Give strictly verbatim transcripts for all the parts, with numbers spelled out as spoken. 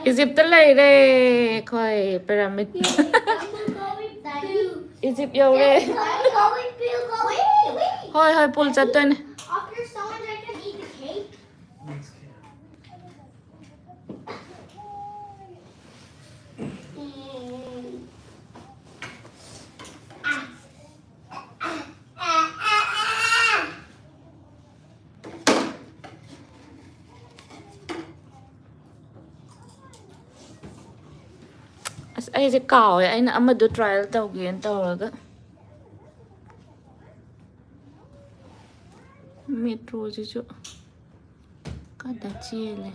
Egypt ꯂꯩꯔꯦ ꯑꯩꯈꯣꯏ permit. Egypt ꯌꯧꯔꯦ꯫ ꯍꯣꯏ ꯍꯣꯏ, ꯄꯨꯜ ꯆꯠꯇꯣꯏꯅꯦ꯫ ꯑꯁ, ꯑꯩꯁꯦ ꯀꯥꯎꯋꯦ, ꯑꯩꯅ ꯑꯃꯗꯣ ꯇ꯭ꯔꯥꯏꯌꯦꯜ ꯇꯧꯒꯦꯅ ꯇꯧꯔꯒ꯫ ꯃꯦꯇ꯭ꯔꯣꯁꯤꯁꯨ ꯀꯥꯗ ꯆꯦꯜꯂꯦ꯫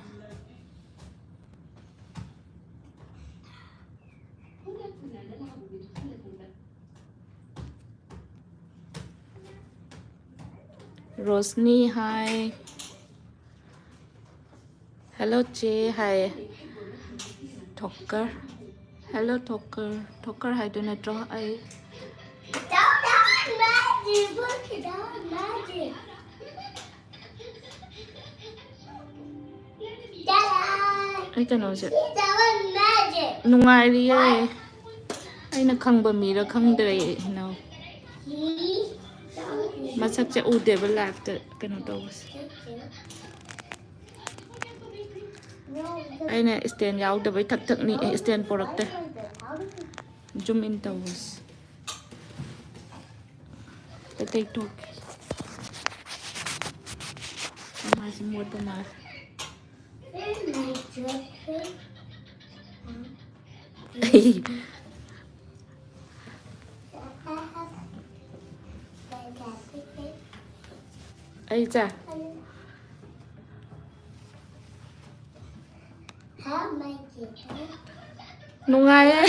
ꯔꯣꯁꯅꯤ ꯍꯥꯏ꯫ ꯍꯦꯜꯂꯣ ꯆꯦ ꯍꯥꯏꯌꯦ꯫ ꯊꯣꯛꯀꯔ꯫ ꯍꯦꯜꯂꯣ ꯊꯣꯛꯀꯔ꯫ ꯊꯣꯛꯀꯔ ꯍꯥꯏꯗꯣꯏ ꯅꯠꯇ꯭ꯔꯣ? ꯑꯩ ꯑꯩ ꯀꯩꯅꯣꯁꯦ ꯅꯨꯡꯉꯥꯏꯔꯤꯌꯦ꯫ ꯑꯩꯅ ꯈꯪꯕ ꯃꯤꯔ ꯈꯪꯗ꯭ꯔꯦ, ꯏꯅꯥꯎ꯫ ꯃꯁꯛꯁꯦ ꯎꯗꯦꯕ ꯂꯥꯏꯐꯇ ꯀꯩꯅꯣ ꯇꯧꯕꯁꯦ꯫ ꯑꯩꯅ ꯏꯁꯇꯦꯟ ꯌꯥꯎꯗꯕꯩ ꯊꯛ ꯊꯛ ꯅꯤꯛꯑꯦ, ꯏꯁꯇꯦꯟ ꯄꯣꯔꯛꯇꯦ꯫ ꯖꯨꯝ ꯏꯟ ꯇꯧꯕꯁꯦ꯫ ꯇꯩꯊꯣꯛꯀꯦ꯫ ꯃꯥꯏꯁꯦ ꯃꯣꯠꯄ ꯃꯥꯜꯂꯦ꯫ ꯑꯩ ꯆꯥ꯫ ꯅꯨꯡꯉꯥꯏꯌꯦ꯫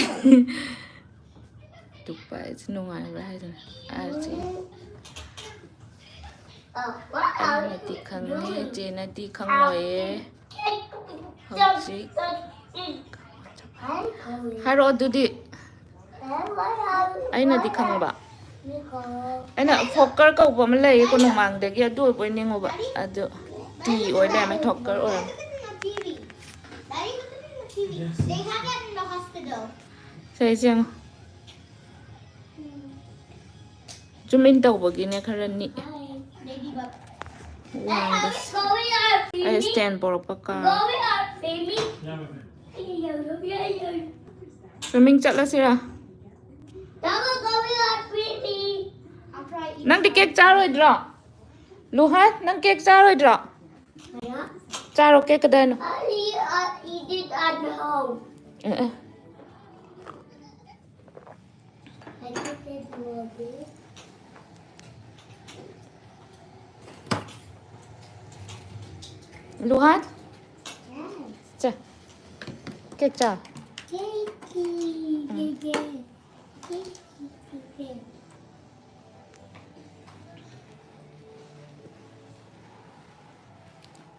ꯇꯨꯞꯄ ꯍꯥꯏꯁꯦ ꯅꯨꯡꯉꯥꯏꯕ꯭ꯔꯥ ꯍꯥꯏꯗꯅ꯫ ꯑꯥꯔꯁꯤ꯫ ꯑꯩꯅꯗꯤ ꯈꯪꯉꯦ, ꯆꯦꯅꯗꯤ ꯈꯪꯉꯣꯏꯌꯦ꯫ ꯍꯧꯖꯤꯛ ꯍꯥꯏꯔꯛꯑꯣ ꯑꯗꯨꯗꯤ꯫ ꯑꯩꯅꯗꯤ ꯈꯪꯕ꯫ ꯑꯩꯅ ꯐꯣꯀꯔ ꯀꯧꯕ ꯑꯃ ꯂꯩꯌꯦ ꯀꯣꯅꯨꯡꯃꯥꯡꯗꯒꯤ, ꯑꯗꯨ ꯑꯣꯏꯕꯣꯏ ꯅꯤꯡꯉꯨꯕ꯫ ꯑꯗꯨ ꯇꯤ ꯑꯣꯏ ꯂꯩꯔꯝꯃꯦ, ꯊꯣꯛꯀꯔ ꯑꯣꯏꯔꯝꯃꯦ꯫ They have that in the hospital. ꯁꯦ, ꯁꯦ ꯌꯦꯡꯉꯣ꯫ ꯖꯨꯝ ꯏꯟ ꯇꯧꯕꯒꯤꯅꯦ ꯈꯔ ꯅꯤꯛꯑꯦ꯫ Ladybug. ꯋꯥꯡꯕꯁꯦ꯫ Going up, ꯑꯩ stand ꯄꯣꯔꯛꯄ ꯀꯥꯎ꯫ Going up, baby. ꯁ꯭ꯋꯤꯃꯤꯡ ꯆꯠꯂꯁꯤꯔꯥ? Double going up, baby. ꯅꯪꯗꯤ ꯀꯦꯛ ꯆꯥꯔꯣꯏꯗ꯭ꯔꯣ? ꯂꯨꯍꯟ, ꯅꯪ ꯀꯦꯛ ꯆꯥꯔꯣꯏꯗ꯭ꯔꯣ? ꯆꯥꯔꯣ, ꯀꯦꯛ ꯀꯗꯥꯏꯅꯣ? I, I eat it at home. ꯑꯦ, ꯑꯦ꯫ I eat it at home. ꯂꯨꯍꯥꯟ? ꯆꯥ꯫ ꯀꯦꯛ ꯆꯥ꯫ Cake, cake, cake, cake.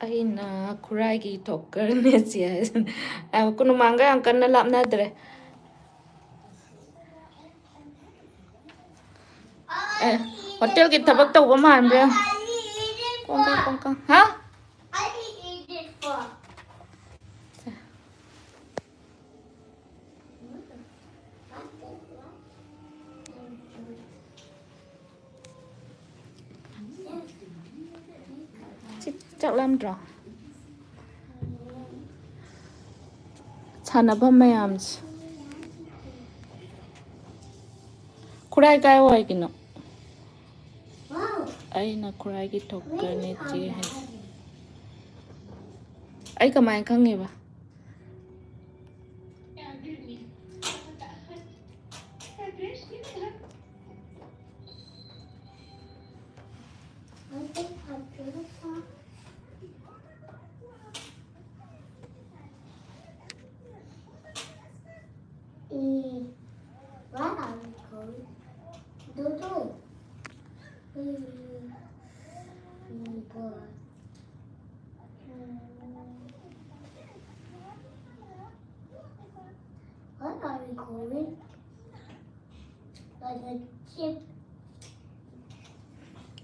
ꯑꯩꯅ ꯈꯨꯔꯥꯏꯒꯤ ꯊꯣꯛꯀꯔꯅꯦ ꯆꯦ ꯍꯥꯏꯁꯤꯅ꯫ ꯑ, ꯀꯣꯅꯨꯡꯃꯥꯡꯒ ꯌꯥꯝ ꯀꯟꯅ ꯂꯥꯞꯅꯗ꯭ꯔꯦ꯫ ꯑꯦ, ꯍꯣꯇꯦꯜꯒꯤ ꯊꯕꯛ ꯇꯧꯕ ꯃꯥꯟꯕ꯭ꯔꯥ? ꯀꯣꯡꯀꯥ, ꯀꯣꯡꯀꯥ꯫ ꯍꯥ? ꯆꯤꯛ ꯆꯥꯛꯂꯝꯗ꯭ꯔꯣ? ꯁꯥꯟꯅꯐꯝ ꯃꯌꯥꯝꯁꯦ꯫ ꯈꯨꯔꯥꯏ ꯀꯥꯏ ꯋꯥꯏꯒꯤꯅꯣ? ꯑꯩꯅ ꯈꯨꯔꯥꯏꯒꯤ ꯊꯣꯛꯀꯔꯅꯦ ꯆꯦ ꯍꯥꯏꯁꯦ꯫ ꯑꯩ ꯀꯃꯥꯏꯅ ꯈꯪꯉꯤꯕ? Mm, what are we going? Dodo. Mm, mm, boy. Mm. What are we going? Like a chip.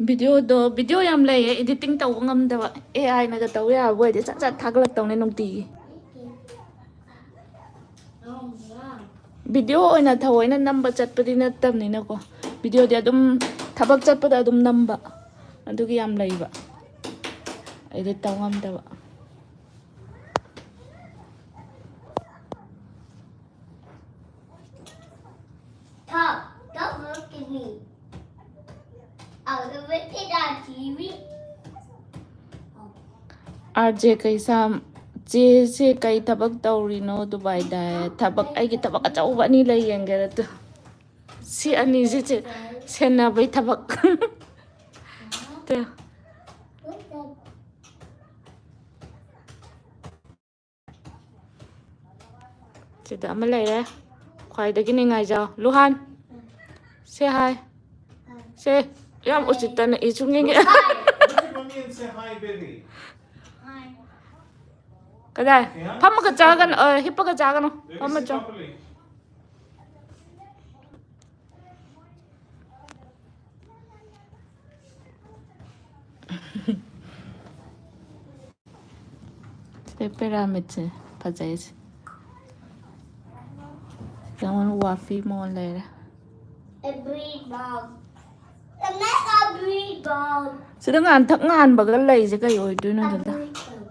ꯚꯤꯗꯤꯑꯣꯗꯣ, ꯚꯤꯗꯤꯑꯣ ꯌꯥꯝ ꯂꯩꯌꯦ, editing ꯇꯧꯕ ꯉꯝꯗꯕ꯫ ꯑꯦ ꯑꯥꯏꯅꯒ ꯇꯧ ꯌꯥꯕ ꯑꯣꯏꯔꯗꯤ ꯆꯠ ꯆꯠ ꯊꯥꯒꯠꯂꯛꯇꯧꯅꯦ ꯅꯨꯡꯇꯤꯒꯤ꯫ ꯚꯤꯗꯤꯑꯣ ꯑꯣꯏꯅ ꯊꯑꯣꯏꯅ ꯅꯝꯕ ꯆꯠꯄꯗꯤ ꯅꯠꯇꯕꯅꯤꯅꯀꯣ, ꯚꯤꯗꯤꯑꯣꯗꯤ ꯑꯗꯨꯝ ꯊꯕꯛ ꯆꯠꯄꯗ ꯑꯗꯨꯝ ꯅꯝꯕ, ꯑꯗꯨꯒꯤ ꯌꯥꯝ ꯂꯩꯕ, ꯑꯩꯗꯤ ꯇꯧ ꯉꯝꯗꯕ꯫ Tom, don't look at me. I was looking at T V. R J Keisham, ꯆꯦꯁꯦ ꯀꯩ ꯊꯕꯛ ꯇꯧꯔꯤꯅꯣ ꯗꯨꯕꯥꯏꯗ? ꯊꯕꯛ, ꯑꯩꯒꯤ ꯊꯕꯛ ꯑꯆꯧꯕ ꯑꯅꯤ ꯂꯩ, ꯌꯦꯡꯒꯦꯔ ꯇꯨ꯫ ꯁꯤ ꯑꯅꯤꯁꯦ ꯁꯦꯟꯅꯕꯩ ꯊꯕꯛ꯫ ꯇꯨ꯫ ꯁꯤꯗ ꯑꯃ ꯂꯩꯔꯦ꯫ ꯈ꯭ꯋꯥꯏꯗꯒꯤ ꯅꯤꯡꯉꯥꯏꯖꯥꯎ꯫ ꯂꯨꯍꯥꯟ꯫ ꯁꯦ ꯍꯥꯏ꯫ ꯁꯦ꯫ ꯌꯥꯝ ꯎꯁꯤꯠꯇꯅ ꯏ ꯁꯨꯡꯌꯦꯡ ꯌꯦꯡ-, Look at mommy and say hi, baby. ꯀꯗꯥꯏ? ꯐꯝꯃꯒ ꯆꯥꯒꯅꯨ, ꯑ, ꯍꯤꯞꯄꯒ ꯆꯥꯒꯅꯨ꯫ Baby, ꯐꯝꯃ sit ꯆꯥꯎ꯫ Properly. ꯁꯤꯗꯩ ꯄꯦꯔꯥꯃꯤꯠꯁꯦ ꯐꯖꯩꯁꯦ꯫ ꯌꯥꯝꯅ ꯋꯥꯐꯤ ꯃꯑꯣꯡ ꯂꯩꯔꯦ꯫ A breed bug. The mega breed bug. ꯁꯤꯗ ꯉꯥꯟꯊꯛ ꯉꯥꯟꯕꯒ ꯂꯩꯁꯦ ꯀꯩ ꯑꯣꯏꯗꯣꯏꯅꯣ ꯑꯗꯨꯗ? A breed bug.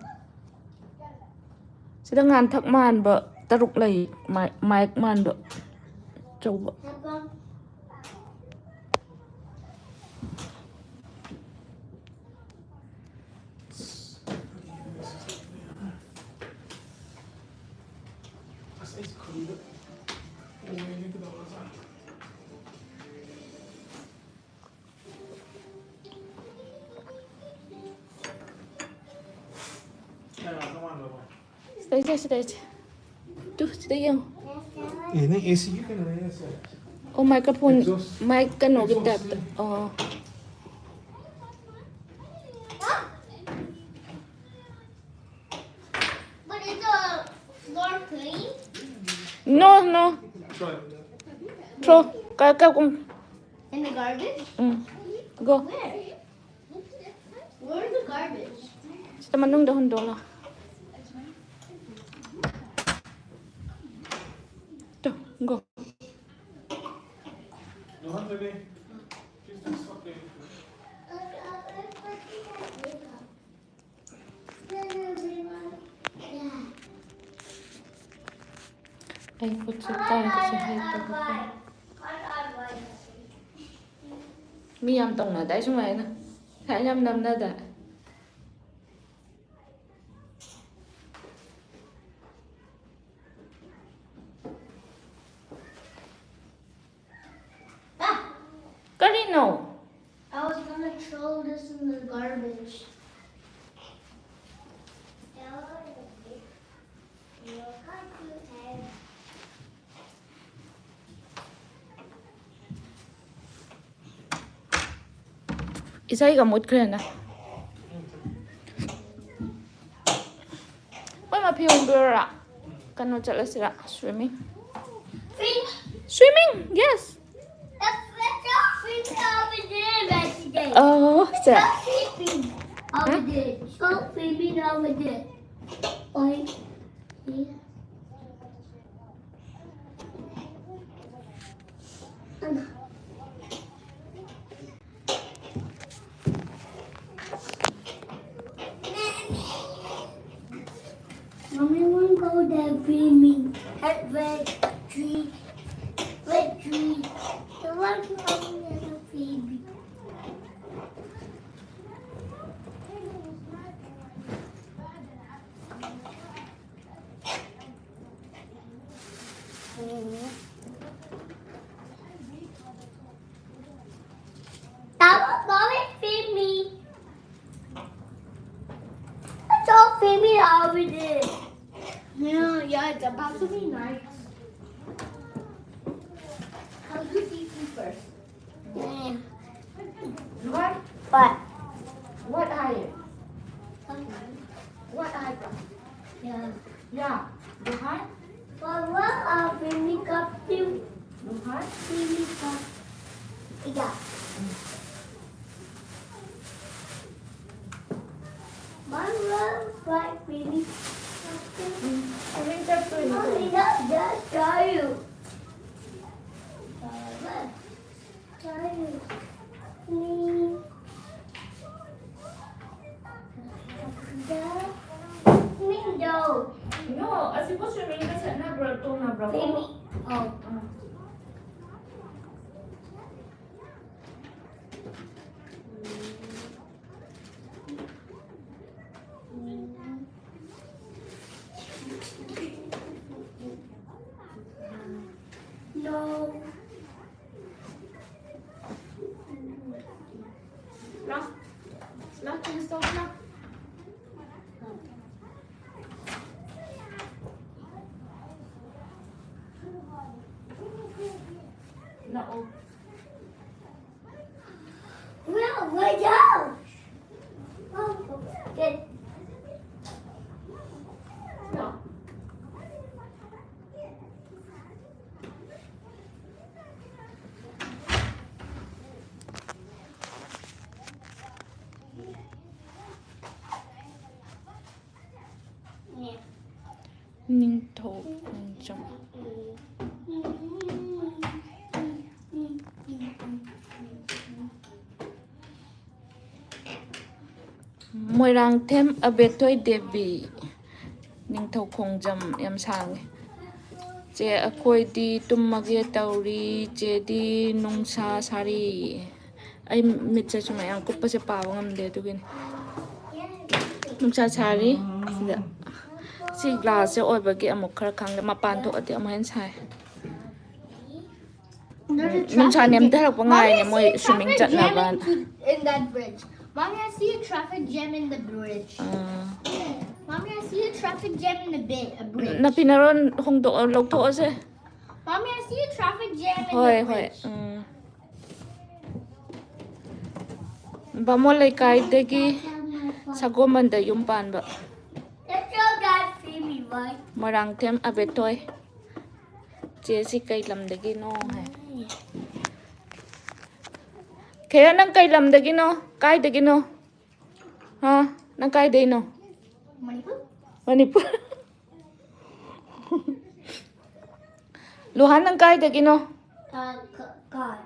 ꯁꯤꯗ ꯉꯥꯟꯊꯛ ꯃꯥꯟꯕ ꯇꯔꯨꯛ ꯂꯩ, ꯃꯥꯏ-, ꯃꯥꯏꯛ ꯃꯥꯟꯕ ꯑꯆꯧꯕ꯫ ꯁꯤꯗꯩꯁꯦ, ꯁꯤꯗꯩꯁꯦ꯫ ꯇꯨ, ꯁꯤꯗ ꯌꯦꯡꯉꯨ꯫ ꯑꯦ, ꯅꯪ ꯑꯦ ꯁꯤꯒꯤ ꯀꯩꯅꯣꯅꯦ ꯁꯦ꯫ ꯑꯣ, ꯃꯥꯏꯀ꯭ꯔꯣꯐꯣꯟ, exhaust, ꯃꯥꯏꯛ ꯀꯩꯅꯣꯒꯤ exhaust ꯇꯥꯏꯞꯇ꯫ ꯑꯣ꯫ But it's a floor clean? No, no. Try. Throw. Ka-, ka-, kum. In the garbage? Mm. Go. Where? Where's the garbage? ꯁꯤꯗ ꯃꯅꯨꯡꯗ ꯍꯨꯟꯗꯣꯛꯂꯣ꯫ ꯇꯨ꯫ Go. ꯑꯩ ꯈꯨꯠꯁꯨ ꯇꯥꯏꯕꯁꯦ ꯍꯩꯇꯕꯀꯣ꯫ ꯃꯤ ꯌꯥꯝ ꯇꯧꯅꯗꯥꯏ ꯁꯨꯃꯥꯏꯅ? ꯁꯨꯃꯥꯏꯅ ꯌꯥꯝ ꯅꯝꯅꯗꯥꯏ? ꯀꯔꯤꯅꯣ? I was gonna throw this in the garbage. ꯏꯁꯩꯒ ꯃꯨꯠꯈ꯭ꯔꯦꯅ꯫ ꯃꯣꯏ ꯃꯐꯤ ꯍꯣꯡꯗꯣꯏꯔꯣ? ꯀꯩꯅꯣ ꯆꯠꯂꯁꯤꯔ? Swimming. Swimming, yes. Oh, sir. Over there. Stop swimming over there. Bye. Yeah. Mommy, wanna go there swimming. Red, red tree, red tree. I want to go there swimming. Papa, mommy, feed me. Don't feed me over there. No, yeah, it's about to be night. How you feed me first? Mm. What? What? What are you? What are you? Yeah. Yeah. Duhan? Papa, uh, feed me cup too. Duhan? Feed me cup. Yeah. Mama, fight me. Mommy, not just try you. No, ꯑꯁꯤꯕꯨ swimmingꯗ ꯁꯦꯠꯅꯕ꯭ꯔꯥ, ꯇꯣꯡꯅꯕ꯭ꯔꯥ? Swimming. ꯑꯧ. ꯑꯥ. No. ꯂꯥꯎ꯫ ꯂꯥꯎ, change ꯇꯧꯕ ꯂꯥꯎ꯫ ꯂꯥꯛꯑꯣ꯫ Well, way down. Oh, good. ꯂꯥꯛꯑꯣ꯫ ꯅꯤꯡꯊꯧ ꯈꯣꯡꯖꯝ꯫ ꯃꯣꯏꯔꯥꯡꯊꯦꯝ ꯑꯕꯦꯊꯣꯏ ꯗꯦꯕꯤ, ꯅꯤꯡꯊꯧ ꯈꯣꯡꯖꯝ, ꯌꯥꯝ ꯁꯥꯡꯉꯦ꯫ ꯆꯦ, ꯑꯩꯈꯣꯏꯗꯤ ꯇꯨꯝꯃꯒꯦ ꯇꯧꯔꯤ, ꯆꯦꯗꯤ ꯅꯨꯡꯁꯥ ꯁꯥꯔꯤ꯫ ꯑꯩ ꯃꯤꯠꯁꯦ ꯁꯨꯃꯥꯏꯅ ꯌꯥꯝ ꯀꯨꯞꯄꯁꯦ ꯄꯥꯕ ꯉꯝꯗꯦ, ꯑꯗꯨꯒꯤꯅꯤ꯫ ꯅꯨꯡꯁꯥ ꯁꯥꯔꯤ ꯁꯤꯗ꯫ ꯁꯤ ꯒ꯭ꯂꯥꯁꯁꯦ ꯑꯣꯏꯕꯒꯤ ꯑꯃꯨꯛ ꯈꯔ ꯈꯪꯗꯦ, ꯃꯄꯥꯟ ꯊꯣꯛꯑꯗꯤ ꯑꯃꯨꯛ ꯍꯦꯟꯅ ꯁꯥꯏ꯫ There's a ꯅꯨꯡꯁꯥ traffic jam. ꯅꯦꯝꯊꯔꯛꯄ Mommy, ꯉꯥꯏꯔꯤꯅꯦ I ꯃꯣꯏ see a swimming traffic jam ꯆꯠꯅꯕꯅ꯫ In, in that bridge. Mommy, I see a traffic jam in the bridge. Ah. Mommy, I see a traffic jam in the bi- a bridge. ꯅꯥꯄꯤ ꯅꯔꯣꯟ ꯍꯣꯡꯗꯣꯛꯑ ꯂꯧꯊꯣꯛꯑꯁꯦ꯫ Mommy, I see a traffic jam in ꯍꯣꯏ, the ꯍꯣꯏ, bridge. ꯎꯝ꯫ ꯕꯥꯃꯣꯟ ꯂꯩꯀꯥꯏꯗꯒꯤ ꯁꯒꯣꯜꯕꯟꯗ ꯌꯨꯝ ꯄꯥꯟꯕ꯫ Let's go, Dad, see me, right? Moirangthem ꯑꯕꯦꯊꯣꯏ꯫ ꯆꯦꯁꯤ ꯀꯩ ꯂꯝꯗꯒꯤꯅꯣ ꯍꯥꯏ꯫ ꯈꯦꯔ, ꯅꯪ ꯀꯩ ꯂꯝꯗꯒꯤꯅꯣ? ꯀꯥꯏꯗꯒꯤꯅꯣ? ꯍꯥ? ꯅꯪ ꯀꯥꯏꯗꯩꯅꯣ? ꯃꯅꯤꯄꯨꯔ꯫ ꯃꯅꯤꯄꯨꯔ꯫ ꯂꯨꯍꯥꯟ, ꯅꯪ ꯀꯥꯏꯗꯒꯤꯅꯣ? Uh, Ka-, Kar.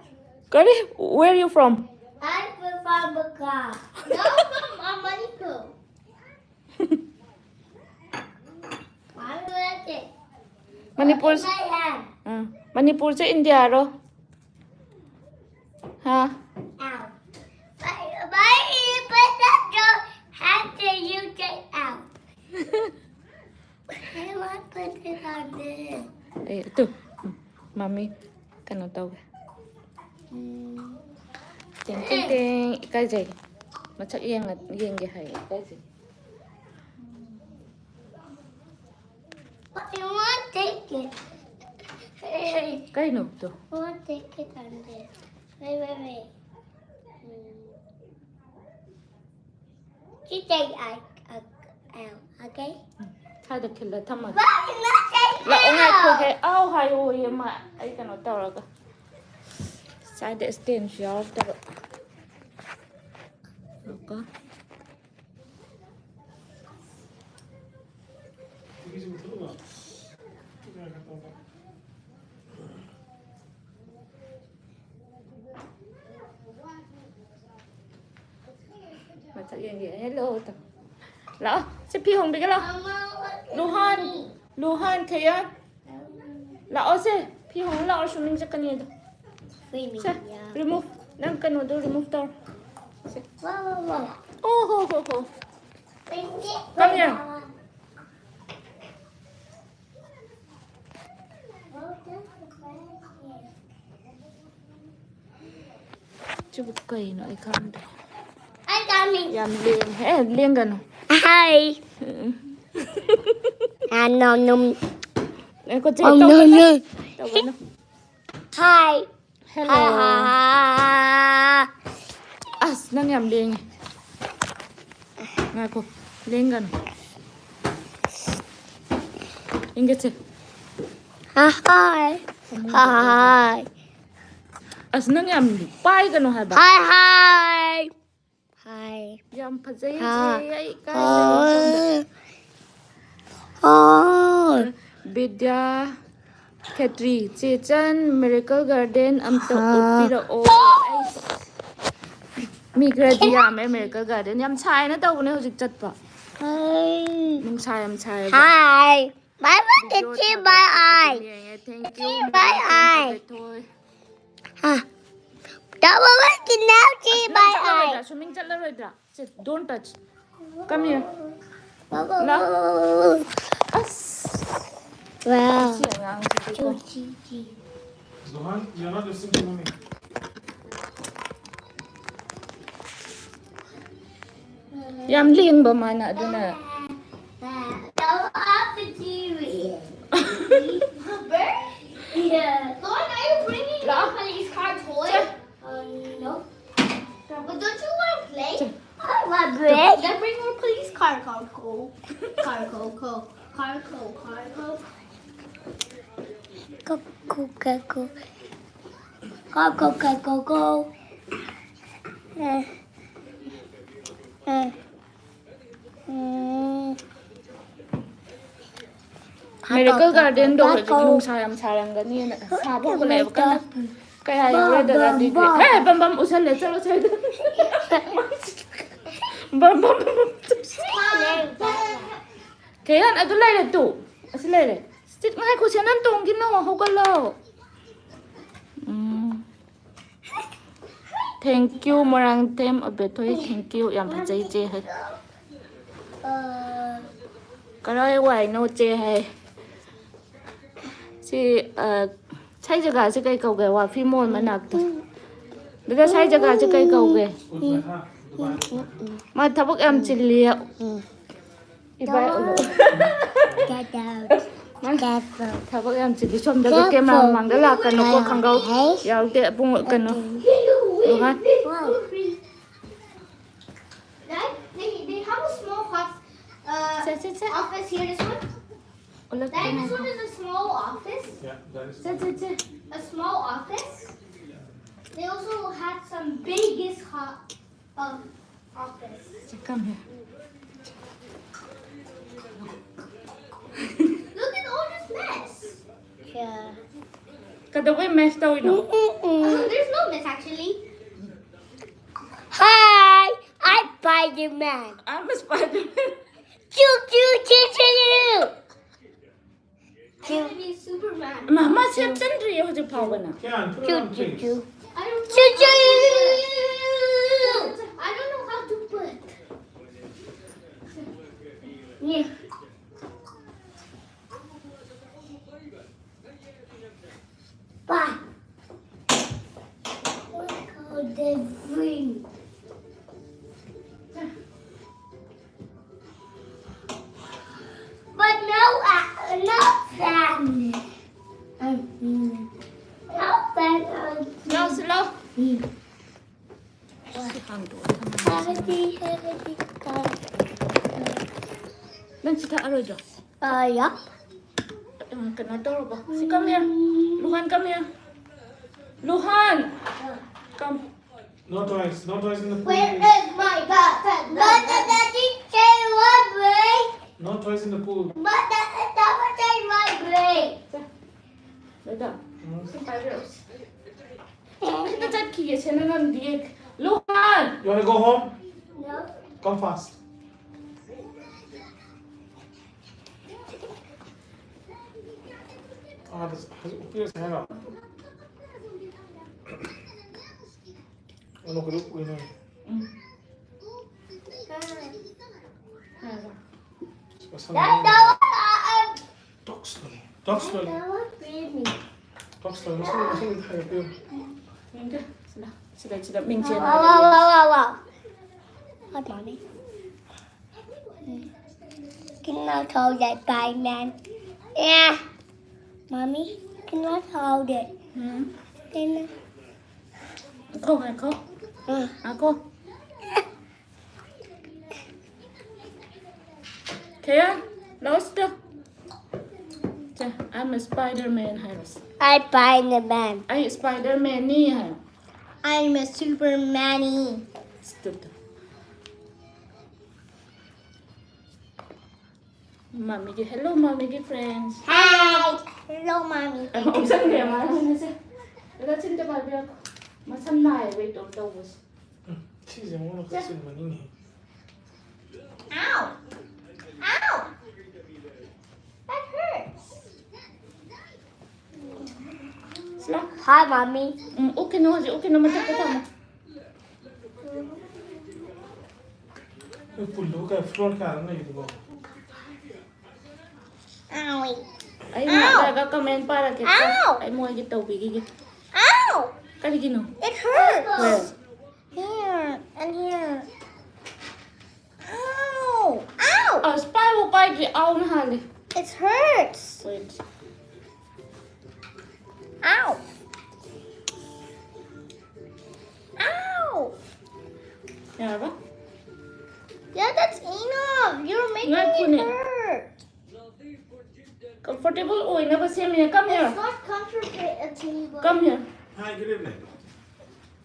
ꯀꯔꯤ? Where you from? I'm from Bangkok. No, from, uh, Manipur. Manipur, ꯑꯥ, ꯃꯅꯤꯄꯨꯔꯁꯦ ꯏꯟꯗꯤꯌꯥꯔꯣ? ꯍꯥ? Ow. Why, why you put that your hand there, you get out? I want to put it on there. ꯑꯩ ꯑꯗꯨ, ꯎꯝ, ꯃꯃꯤ ꯀꯩꯅꯣ ꯇꯧꯒꯦ꯫ ꯎꯝ꯫ ꯇꯦꯡ, ꯇꯦꯡ, ꯇꯦꯡ, ꯏꯀꯥꯏꯖꯩ꯫ ꯃꯁꯛ ꯌꯦꯡꯉ-, ꯌꯦꯡꯒꯦ ꯍꯥꯏꯌꯦ, ꯏꯀꯥꯏꯖꯩ꯫ But you won't take it. ꯀꯩꯅꯣ ꯑꯗꯣ? Won't take it on there. Wait, wait, wait. ꯎꯝ꯫ ꯁꯤꯗꯩ ꯑꯩ, ꯑ, ꯑ, okay? ꯁ꯭ꯋꯥꯏꯗ ꯈꯤꯜꯂ ꯊꯝꯃꯒꯦ꯫ ꯂꯥꯛꯑꯣ, ꯉꯥꯏꯈꯣꯍꯦ꯫ ꯑꯥꯎ ꯍꯥꯏꯌꯣꯌꯦ ꯃꯥ꯫ ꯑꯩ ꯀꯩꯅꯣ ꯇꯧꯔꯒ꯫ ꯁ꯭ꯋꯥꯏꯗ stand ꯁꯨ ꯌꯥꯎꯔꯛꯇꯕ꯫ ꯉꯥꯏꯈꯣ꯫ ꯃꯁꯛ ꯌꯦꯡꯒꯦ꯫ Hello ꯇꯧ꯫ ꯂꯥꯛꯑꯣ꯫ ꯁꯤ ꯐꯤ ꯍꯣꯡꯕꯤꯒꯦ ꯂꯥꯛꯑꯣ꯫ ꯂꯨꯍꯥꯟ, ꯂꯨꯍꯥꯟ, ꯊꯦꯌꯥꯟ꯫ ꯂꯥꯛꯑꯣ ꯁꯦ꯫ ꯐꯤ ꯍꯣꯡ ꯂꯥꯛꯑꯣ, swimming ꯆꯠꯀꯅꯤ ꯑꯗꯣ꯫ Swimming, ꯁꯦ, yeah. Remove꯫ ꯅꯪ ꯀꯩꯅꯣꯗꯣ remove ꯇꯧꯔꯣ꯫ ꯁꯦ꯫ Wow, wow, wow. ꯑꯣ ꯍꯣ ꯍꯣ ꯍꯣ꯫ Thank you. Come here. ꯁꯤꯕꯨ ꯀꯩꯅꯣ ꯑꯩ ꯈꯪꯗ꯭ꯔꯦ꯫ ꯑꯩ ꯆꯥꯅꯤꯡ-, ꯌꯥꯝ ꯂꯦꯡꯉꯦ꯫ ꯑꯦ, ꯂꯦꯡꯒꯅꯨ꯫ ꯍꯥꯏ꯫ ꯎꯝ꯫ ꯑ, no, no. ꯉꯥꯏꯈꯣ, ꯆꯦ, ꯑꯣ, no, ꯇꯧꯒꯅꯨ꯫ No. ꯇꯧꯒꯅꯨ꯫ ꯍꯥꯏ꯫ Hello꯫ ꯍꯥꯏ, ꯍꯥꯏ, ꯍꯥꯏ꯫ ꯑꯁ, ꯅꯪ ꯌꯥꯝ ꯂꯦꯡꯉꯦ꯫ ꯉꯥꯏꯈꯣ, ꯂꯦꯡꯒꯅꯨ꯫ ꯏꯪꯒꯠꯁꯦ꯫ ꯍꯥꯏ, ꯍꯥꯏ꯫ ꯐꯃꯨꯡꯗ ꯍꯥꯏ, ꯍꯥꯏ꯫ ꯑꯁ, ꯅꯪ ꯌꯥꯝ ꯄꯥꯏꯒꯅꯨ ꯍꯥꯏꯕ꯫ ꯍꯥꯏ, ꯍꯥꯏ꯫ ꯍꯥꯏ꯫ ꯌꯥꯝ ꯐꯖꯩ, ꯍꯥ꯫ ꯆꯦ, ꯑꯩ ꯀꯥꯏꯗꯒꯤ ꯁꯣꯝꯗ꯫ ꯍꯥꯏ꯫ ꯍꯥꯏ꯫ ꯕꯤꯗ꯭ꯌꯥ ꯈꯦꯇ꯭ꯔꯤ, ꯆꯦꯆꯟ, Miracle Garden ꯑꯝꯇ ꯍꯥ꯫ ꯎꯠꯄꯤꯔꯛꯑꯣ꯫ ꯑꯩ, ꯃꯤ ꯈꯔꯗꯤ ꯌꯥꯝꯃꯦ Miracle Garden꯫ ꯌꯥꯝ ꯁꯥꯏꯅ ꯇꯧꯕꯅꯦ ꯍꯧꯖꯤꯛ ꯆꯠꯄ꯫ ꯍꯥꯏ꯫ ꯅꯨꯡꯁꯥ ꯌꯥꯝ ꯁꯥꯏꯌꯦꯕ꯫ ꯍꯥꯏ꯫ Bye bye, it's in my eye. Thank you. Bye bye. Toy. Ah. Double like it now, see my eye. Swimming ꯆꯠꯂꯔꯣꯏꯗ꯭ꯔꯥ? Sit, don't touch. Come here. Wow. ꯑꯁ, Wow. ꯁꯤ ꯑꯉꯥꯡꯁꯤꯗꯤꯀꯣ. Zohan, you're not listening to mommy. ꯌꯥꯝ ꯂꯦꯡꯕ ꯃꯥꯅ ꯑꯗꯨꯅ. Go up the T V. Yeah. Lauren, are you bringing your police car toy? Uh, no. But don't you want to play? I want to play. Then bring your police car, Carco. Carco, co. Carco, Carco. Go, go, go, go. Go, go, go, go, go. Eh. Eh. Mm. Miracle Gardenꯗꯣ ꯍꯧꯖꯤꯛ ꯅꯨꯡꯁꯥ ꯌꯥꯝ ꯁꯥꯔꯝꯒꯅꯤꯅ ꯁꯥꯕ ꯍꯧꯒꯠꯂꯛꯑꯦꯕ ꯀꯟꯅ. ꯀꯌꯥ ꯌꯧꯔꯦꯗꯅ ꯑꯗꯨꯗꯤ? ꯍꯦ, ꯕꯝ ꯕꯝ ꯎꯁꯜꯂꯦ, ꯆꯠꯂꯣ ꯁ꯭ꯋꯥꯏꯗ. ꯕꯝ ꯕꯝ ꯕꯝ. ꯀꯩꯔꯥꯟ ꯑꯗꯨ ꯂꯩꯔꯦ ꯇꯨ. ꯑꯁꯤ ꯂꯩꯔꯦ. ꯁꯤꯠ ꯉꯥꯏꯈꯣ, ꯁꯦꯟꯗꯟ ꯇꯣꯡꯈꯤꯅꯣ, ꯍꯧꯒꯠꯂꯣ. ꯎꯝ. Thank you, Moirangthem ꯑꯕꯦꯊꯣꯏ, thank you, ꯌꯥꯝ ꯐꯖꯩ ꯆꯦ ꯍꯥꯏ꯫ ꯀꯔꯥꯏ ꯋꯥꯏꯅꯣ ꯆꯦ ꯍꯥꯏ꯫ ꯁꯤ, ꯑ, ꯁꯥꯏ ꯖꯒꯥꯁꯤ ꯀꯩ ꯀꯧꯒꯦ? ꯋꯥꯐꯤ ꯃꯣꯜ ꯃꯅꯥꯛꯇ꯫ ꯗꯥꯗꯥ, ꯁꯥꯏ ꯖꯒꯥꯁꯤ ꯀꯩ ꯀꯧꯒꯦ? ꯃꯥ ꯊꯕꯛ ꯌꯥꯝ ꯆꯤꯜꯂꯤ꯫ ꯏꯕꯥꯏ ꯑꯣꯜꯂꯣ꯫ Get out. Careful. ꯊꯕꯛ ꯌꯥꯝ ꯆꯤꯜꯂꯤ꯫ ꯁꯣꯝꯗꯒ ꯀꯦꯃꯦꯔꯥ ꯃꯃꯥꯡꯗ ꯂꯥꯛꯀꯅꯨꯀꯣ, ꯈꯪꯒꯥꯎ ꯌꯥꯎꯗꯦ꯫ ꯑꯕꯨꯡꯉꯣ ꯀꯩꯅꯣ꯫ Rohan. Wow. Right? They, they have a small house, uh, say, say, say. office here, this one. ꯑꯣꯜꯂꯛꯀꯦ That, this ꯉꯥꯏꯈꯣ꯫ One is a small office. Yeah, that is. Say, say, say. A small office. They also had some biggest hot, um, office. Say, come here. Look at all this mess. Yeah. ꯀꯩꯗꯧꯕꯩ mess ꯇꯧꯔꯤꯅꯣ? Oh, there's no mess actually. Hi, I'm Spider-Man. I'm a Spider-Man. Choo choo choo choo. Superman. ꯃꯥ ꯃꯥ ꯁꯦꯠꯆꯟꯗ꯭ꯔꯤꯌꯦ ꯍꯧꯖꯤꯛ ꯐꯥꯎꯕꯅ. Can, put it Choo on, choo please. choo. I don't know. Choo choo. I don't know how to put. Yeah. Bye. Look at the ring. But no, uh, no fan. Um, no fan. Um, Slow, slow. Mm. ꯁꯤ ꯍꯥꯡꯗꯣꯛꯑꯣ. Heavy, heavy, heavy. ꯅꯪ ꯁꯤ ꯊꯛꯑꯔꯣꯏꯗ꯭ꯔꯣ? Uh, yeah. ꯎꯝ, ꯀꯩꯅꯣ ꯇꯧꯔꯕ? ꯁꯤ come here. ꯂꯨꯍꯥꯟ, come here. ꯂꯨꯍꯥꯟ. Come. No toys. No toys in the pool. Where Please. Is my backpack? But the daddy say my brain. No toys in the pool. But the daddy say my brain. ꯆꯠ. ꯂꯣꯏꯗ. ꯁꯤ ꯄꯥꯏꯕꯤꯔꯛꯑꯣ. ꯈꯤꯇ ꯆꯠꯈꯤꯒꯦ ꯁꯦꯟꯅ ꯉꯝꯗꯤꯌꯦ. ꯂꯨꯍꯥꯟ. You wanna go home? No. Come fast. Ah, das, das, okay, das, hang on. Ano ko doon? Um. Basta That, na. that, Talk slowly. Talk slowly. that was dreamy. Talk slowly. Mas mas mas tayo yun. ꯌꯦꯡꯒꯦ. ꯁꯤꯗ, ꯁꯤꯗ, ꯁꯤꯗ ꯃꯤꯡꯁꯦꯜ. Wow, wow, wow, wow, wow. Hi, mommy. Can I hold that pie, man? Yeah. Mommy, can I hold it? Um. Can I? ꯉꯥꯏꯈꯣ, ꯉꯥꯏꯈꯣ. ꯉꯥꯏꯈꯣ. ꯀꯌꯥ? ꯂꯥꯛꯑꯣ ꯁꯤꯗ. ꯁꯦ, I'm a Spider-Man ꯍꯥꯏꯔꯣ ꯁꯦ. I Spider-Man. ꯑꯩ Spider-Man ꯅꯤ ꯍꯥꯏꯔꯣ. I'm a Superman. ꯁꯤꯗ. ꯃꯥꯃꯤꯒꯤ, hello ꯃꯥꯃꯤꯒꯤ friends. Hi. Hello, mommy. Option ꯀꯌꯥ ꯃꯥꯅꯁꯦ? ꯑꯗ ꯁꯤꯝꯇ ꯄꯥꯏꯕꯤꯔꯛꯈꯣ. ꯃꯁꯝ ꯅꯥꯏꯌꯦꯕ ꯏꯇꯣꯝ ꯇꯧꯕꯁꯦ. Size mo na kasi manini. Ow. Ow. That hurts. Hi, mommy. ꯎꯝ, ꯎꯛꯈꯤꯅꯨ ꯍꯧꯖꯤꯛ, ꯎꯛꯈꯤꯅꯨ, ꯃꯊꯛꯇ ꯊꯝꯃꯣ꯫ ꯅꯣꯏ ꯄꯨꯜꯗꯨꯕꯨ ꯀꯌꯥ, floor ꯀꯌꯥꯗ ꯂꯩꯒꯦ ꯑꯗꯨꯕꯣ? Owie. ꯑꯩ ꯉꯥꯏꯍꯥꯛ ꯂꯩꯔꯒ comment ꯄꯥꯔꯛꯀꯦ꯫ Ow. ꯑꯩ ꯃꯣꯏꯒꯤ ꯇꯧꯕꯤꯈꯤꯒꯦ꯫ Ow. ꯀꯔꯤꯒꯤꯅꯣ? It hurts. Where? Here and here. Ow. Ow. ꯑꯁ, ꯄꯥꯏꯕꯨ ꯄꯥꯏꯗ꯭ꯔꯤ, ꯑꯥꯎꯅ ꯍꯥꯜꯂꯦ꯫ It hurts. Wait. Ow. Ow. ꯌꯥꯔꯕ? Yeah, that's enough. You're making it ꯉꯥꯏꯈꯣꯅꯦ꯫ Hurt. Comfortable ꯑꯣꯏꯅꯕ ꯁꯦꯝꯃꯤꯅꯦ꯫ Come here. It's not comfortable. Come here. Hi, good evening.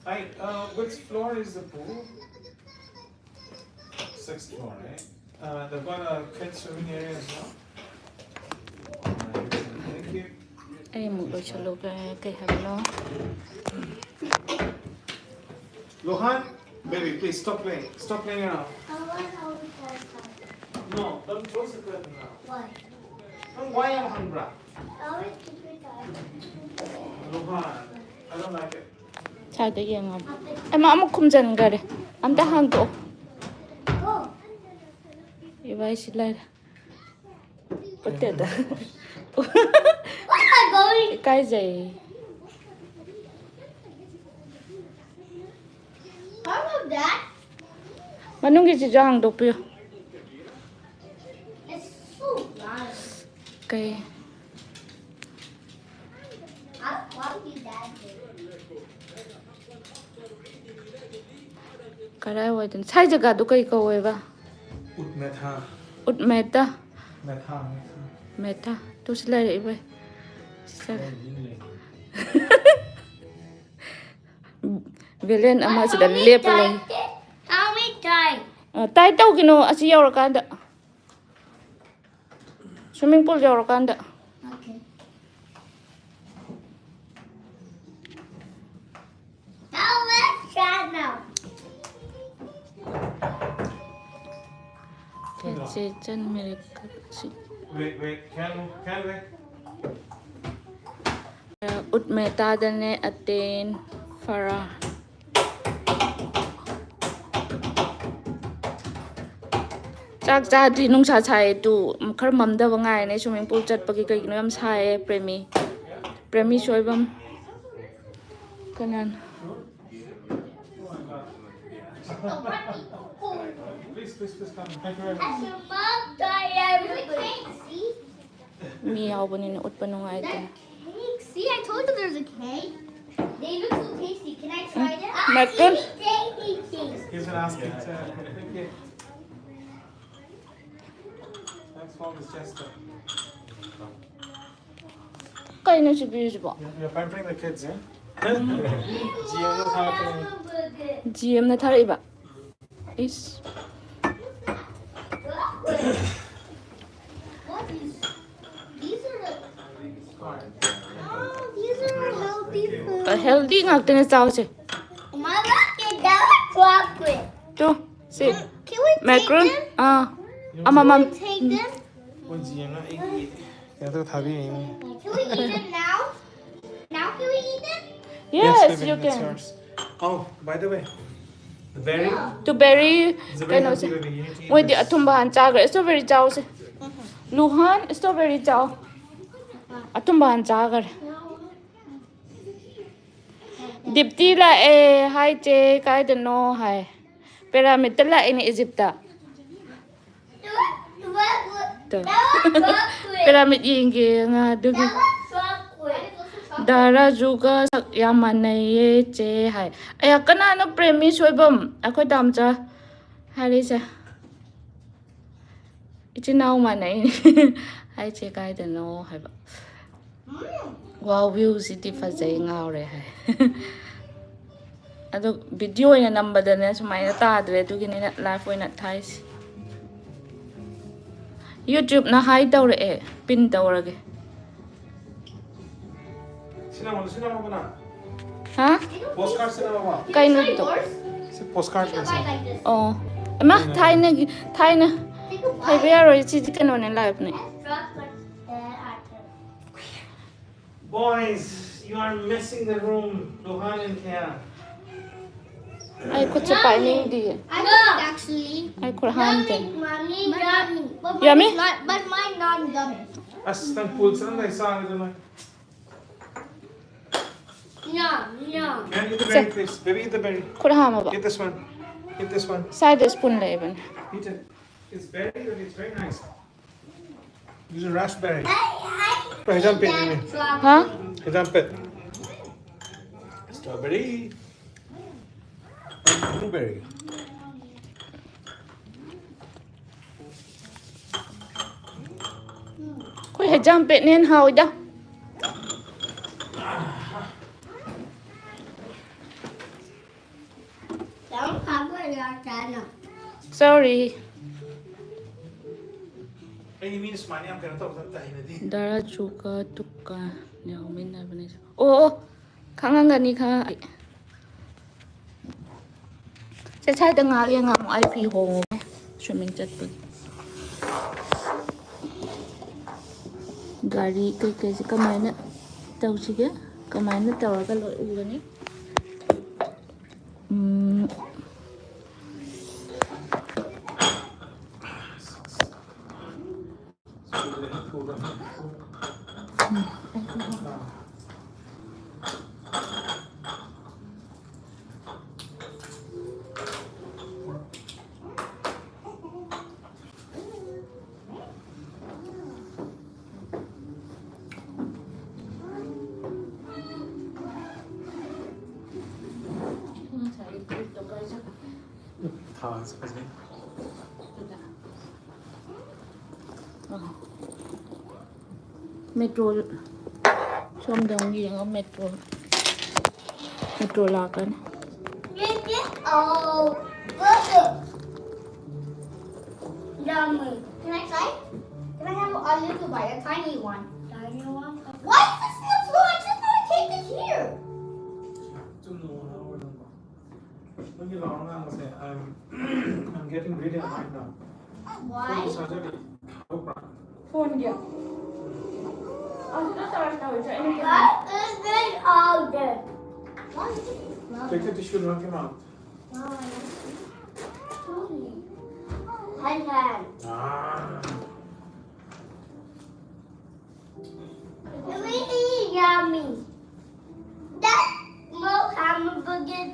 Hi, uh, which floor is the pool? Sixth floor, right? Uh, they've got a kid swimming area as well. Thank you. ꯑꯩ ꯑꯃꯨꯛ ꯂꯣꯏꯁꯜꯂꯨꯒꯦ꯫ ꯀꯩ ꯍꯥꯏꯕꯅꯣ? Lohan, baby, please stop playing. Stop playing around. I want all the cars. No, don't close the curtain now. Why? ꯅꯪ ꯋꯥ ꯌꯥꯝ ꯍꯪꯕ꯭ꯔꯥ? I always keep it dark. Lohan, I don't like it. ꯁ꯭ꯋꯥꯏꯗ ꯌꯦꯡꯉꯣ꯫ ꯑꯩꯃ ꯑꯃꯨꯛ ꯈꯨꯝꯖꯤꯟꯈꯔꯦ꯫ ꯑꯝꯇ ꯍꯥꯡꯗꯣꯛꯑꯣ꯫ Go. ꯏꯕꯥꯏꯁꯤ ꯂꯩꯔꯦ꯫ ꯄꯠꯇꯦꯗ꯫ Where am I going? ꯏꯀꯥꯏꯖꯩ꯫ How about that? ꯃꯅꯨꯡꯒꯤꯁꯤꯁꯨ ꯍꯥꯡꯗꯣꯛꯄꯤꯌꯨ꯫ It's so loud. ꯀꯩ? How, why would you dad do it? ꯀꯔꯥꯏ ꯋꯥꯏꯗꯅꯣ? ꯁꯥꯏ ꯖꯒꯥꯗꯨ ꯀꯩ ꯀꯧꯋꯦꯕ? ꯎꯠꯃꯦꯊꯥ꯫ ꯎꯠꯃꯦꯇꯥ꯫ ꯃꯦꯊꯥ, ꯃꯦꯊꯥ꯫ ꯃꯦꯇꯥ꯫ ꯇꯨ ꯁꯤ ꯂꯩꯔꯦ ꯏꯕꯩ꯫ ꯁꯤ ꯆꯠꯂꯦ꯫ ꯂꯩ, ꯂꯩ꯫ ꯚꯤꯂꯦꯟ ꯑꯃ ꯁꯤꯗ ꯂꯦꯞꯄ ꯂꯩ꯫ How we die? ꯑ, ꯇꯥꯏ ꯇꯧꯒꯤꯅꯣ ꯑꯁꯤ ꯌꯧꯔꯀꯥꯟꯗ꯫ Swimming pool ꯌꯧꯔꯀꯥꯟꯗ꯫ Okay. Now let's try now. ꯆꯦ, ꯆꯦ, ꯆꯟ ꯃꯦꯔꯦ ꯀꯠꯁꯤ꯫ Wait, wait, can, can wait. ꯎꯠꯃꯦ ꯇꯥꯗꯅꯦ ꯑꯇꯦꯟ ꯐꯔꯥ꯫ ꯆꯥꯛ ꯆꯥꯗ꯭ꯔꯤ, ꯅꯨꯡꯁꯥ ꯁꯥꯏꯌꯦ꯫ ꯇꯨ ꯈꯔ ꯃꯝꯗꯕ ꯉꯥꯏꯔꯅꯦ꯫ Swimming pool ꯆꯠꯄꯒꯤ ꯀꯩꯒꯤꯅꯣ ꯌꯥꯝ ꯁꯥꯏꯌꯦ꯫ ꯄ꯭ꯔꯦꯃꯤ, ꯄ꯭ꯔꯦꯃꯤ ꯁꯣꯏꯕꯝ꯫ ꯀꯅꯥꯅꯣ? Please, please, please come. Thank you very much. As your mom, Diane, we can't see. ꯃꯤ ꯌꯥꯎꯕꯅꯤꯅ ꯎꯠꯄ ꯅꯨꯡꯉꯥꯏꯇꯦ꯫ Cake. See, I told you there's a cake. They look so tasty. Can I try them? Macron? Tasty, tasty. He's gonna ask me to. Thank you. Thanks for this gesture. ꯀꯩꯅꯣ ꯁꯤ ꯄꯤꯔꯤꯁꯤꯕꯣ? You're pampering the kids, yeah? G ꯑꯦꯝꯅ ꯊꯥꯔꯛꯄꯅꯦ꯫ G ꯑꯦꯝꯅ ꯊꯥꯔꯛꯏꯕ? Is. What is, these are the, oh, these are healthy food. Healthy ꯉꯥꯛꯇꯅꯦ, ꯆꯥꯎꯁꯦ꯫ My luck is that chocolate. Two, ꯁꯤ꯫ Can we take them? ꯑꯥ꯫ ꯑꯃꯃꯝ꯫ Can we take them? ꯃꯣꯏ G ꯑꯦꯝꯅ ꯑꯩꯒꯤ ꯀꯩꯅꯣ ꯇꯧꯔ ꯊꯥꯕꯤꯔꯛꯏꯅꯦ꯫ Can we eat them now? Now can we eat them? Yes, yes, baby, you can. It's yours. Oh, by the way, the berry. Two very ꯀꯩꯅꯣꯁꯦ꯫ ꯃꯣꯏꯗꯤ ꯑꯊꯨꯝꯕ ꯍꯥꯟꯅ ꯆꯥꯈ꯭ꯔꯦ꯫ Strawberry ꯆꯥꯎꯁꯦ꯫ ꯂꯨꯍꯥꯟ, strawberry ꯆꯥꯎ꯫ ꯑꯊꯨꯝꯕ ꯍꯥꯟꯅ ꯆꯥꯈ꯭ꯔꯦ꯫ ꯗꯤꯞꯇꯤ ꯂꯥꯛꯑꯦ꯫ ꯍꯥꯏ ꯆꯦ, ꯀꯥꯏꯗꯅꯣ ꯍꯥꯏ꯫ ꯄꯦꯔꯥꯃꯤꯠꯇ ꯂꯥꯛꯏꯅꯦ, ꯏꯖꯤꯞꯇ꯫ ꯇꯣ꯫ ꯄꯦꯔꯥꯃꯤꯠ ꯌꯦꯡꯒꯦ ꯉꯥ ꯑꯗꯨꯒꯤ꯫ ꯗꯥ ꯔꯥꯖꯨꯒ ꯁꯛ ꯌꯥꯝ ꯃꯥꯟꯅꯩꯌꯦ ꯆꯦ ꯍꯥꯏ꯫ ꯑꯌꯥ, ꯀꯅꯥꯅꯣ ꯄ꯭ꯔꯦꯃꯤ ꯁꯣꯏꯕꯝ? ꯑꯩꯈꯣꯏ ꯇꯥꯝꯆꯥ ꯍꯥꯏꯔꯤꯁꯦ꯫ ꯏꯆꯤꯟ ꯏꯅꯥꯎ ꯃꯥꯟꯅꯩ꯫ ꯍꯥꯏ ꯆꯦ, ꯀꯥꯏꯗꯅꯣ ꯍꯥꯏꯕ꯫ Wow, viewꯁꯤꯗꯤ ꯐꯖꯩ, ꯉꯥꯎꯔꯦ ꯍꯥꯏ꯫ ꯑꯗꯣ video ꯑꯣꯏꯅ ꯅꯝꯕꯗꯅꯦ ꯁꯨꯃꯥꯏꯅ ꯇꯥꯗ꯭ꯔꯦ, ꯑꯗꯨꯒꯤꯅꯤꯅ live ꯑꯣꯏꯅ ꯊꯥꯏꯁꯤ꯫ YouTubeꯅ ꯍꯥꯏ ꯇꯧꯔꯛꯑꯦ, pin ꯇꯧꯔꯒꯦ꯫ ꯁꯤ ꯅꯝꯃꯣ, ꯁꯤ ꯅꯝꯃꯣꯕ ꯅꯪ? ꯍꯥ? Postcard ꯁꯤ ꯅꯝꯃꯣꯕ? ꯀꯩꯅꯣꯗꯣ? ꯁꯤ postcardꯅꯦ ꯁꯤ꯫ ꯑꯣ꯫ ꯏꯃꯥ, ꯊꯥꯏꯅꯒꯤ, ꯊꯥꯏꯅ꯫ ꯍꯩꯕ ꯌꯥꯔꯣꯏ, ꯁꯤꯗꯤ ꯀꯩꯅꯣꯅꯦ, liveꯅꯦ꯫ Boys, you are messing the room, Lohan and Kea. ꯑꯩ ꯈꯨꯠꯁꯦ ꯄꯥꯏꯅꯤꯡꯗꯤꯌꯦ꯫ I cook, actually. ꯑꯩ ꯈꯨꯠ ꯍꯥꯝꯗꯦ꯫ Mommy, mommy. But mine Yummy? Is not, but mine not yummy. ꯑꯁ, ꯅꯪ ꯄꯨꯜ ꯆꯠꯂꯝꯗꯥꯏ ꯆꯥꯒꯗꯕ꯫ Yum, yum. Can eat the berry, please? Baby, eat the berry. ꯈꯨꯠ ꯍꯥꯝꯃꯕ? Eat this one. Eat this one. Side spoon ꯂꯩꯕꯅꯦ꯫ Eat it. It's berry, but it's very nice. This is raspberry. ꯍꯩꯖꯥꯝꯄꯦꯠꯅꯤꯅꯦ꯫ ꯍꯥ? ꯍꯩꯖꯥꯝꯄꯦꯠ꯫ Strawberry. Blueberry. ꯑꯩꯈꯣꯏ ꯍꯩꯖꯥꯝꯄꯦꯠꯅ ꯍꯦꯟꯅ ꯍꯥꯎꯏꯗ꯫ Don't cover your channel. Sorry. ꯑꯩꯗꯤ ꯃꯤꯅ ꯁꯨꯃꯥꯏꯅ ꯌꯥꯝ ꯀꯩꯅꯣ ꯇꯧꯕꯗ ꯑꯝꯇ ꯍꯩꯅꯗꯦ꯫ ꯗꯥꯔꯥ ꯆꯨꯀꯥ ꯇꯨꯀꯥ ꯌꯥꯎꯃꯤꯟꯅꯕꯅꯦ꯫ ꯑꯣ, ꯑꯣ, ꯈꯪꯉꯝꯒꯅꯤ, ꯈꯪꯉꯝꯒꯅꯤ꯫ ꯁꯦ, ꯁ꯭ꯋꯥꯏꯗ ꯉꯥꯏꯍꯥꯛ ꯌꯦꯡꯉꯝꯃꯣ, ꯑꯩ ꯐꯤ ꯍꯣꯡꯉꯨꯒꯦ꯫ Swimming ꯆꯠꯄꯒꯤ꯫ ꯒꯥꯔꯤ ꯀꯩꯀꯩꯁꯦ ꯀꯃꯥꯏꯅ ꯇꯧꯁꯤꯒꯦ? ꯀꯃꯥꯏꯅ ꯇꯧꯔꯒ ꯂꯣꯏ ꯎꯒꯅꯤ? ꯎꯝ꯫ ꯊꯥꯁꯦ ꯐꯖꯩ꯫ Metro, ꯁꯣꯝꯗ ꯑꯃꯨꯛ ꯌꯦꯡꯉꯣ, metro, metro ꯂꯥꯛꯀꯅꯤ꯫ Oh, look. Yummy. Can I try? Can I have a little bite? A tiny one. Tiny one? Why is this on the floor? I just want to take it here. ꯅꯪꯒꯤ ꯂꯥꯎꯔ ꯉꯥꯡꯕꯁꯦ, I'm, I'm getting really annoyed now. Why? ꯁꯥꯖꯔꯤ꯫ ꯐꯣꯟꯒꯤ꯫ What is this order? Take the tissue and rub your mouth. Husband. Ah. Really yummy. That milk hamburger is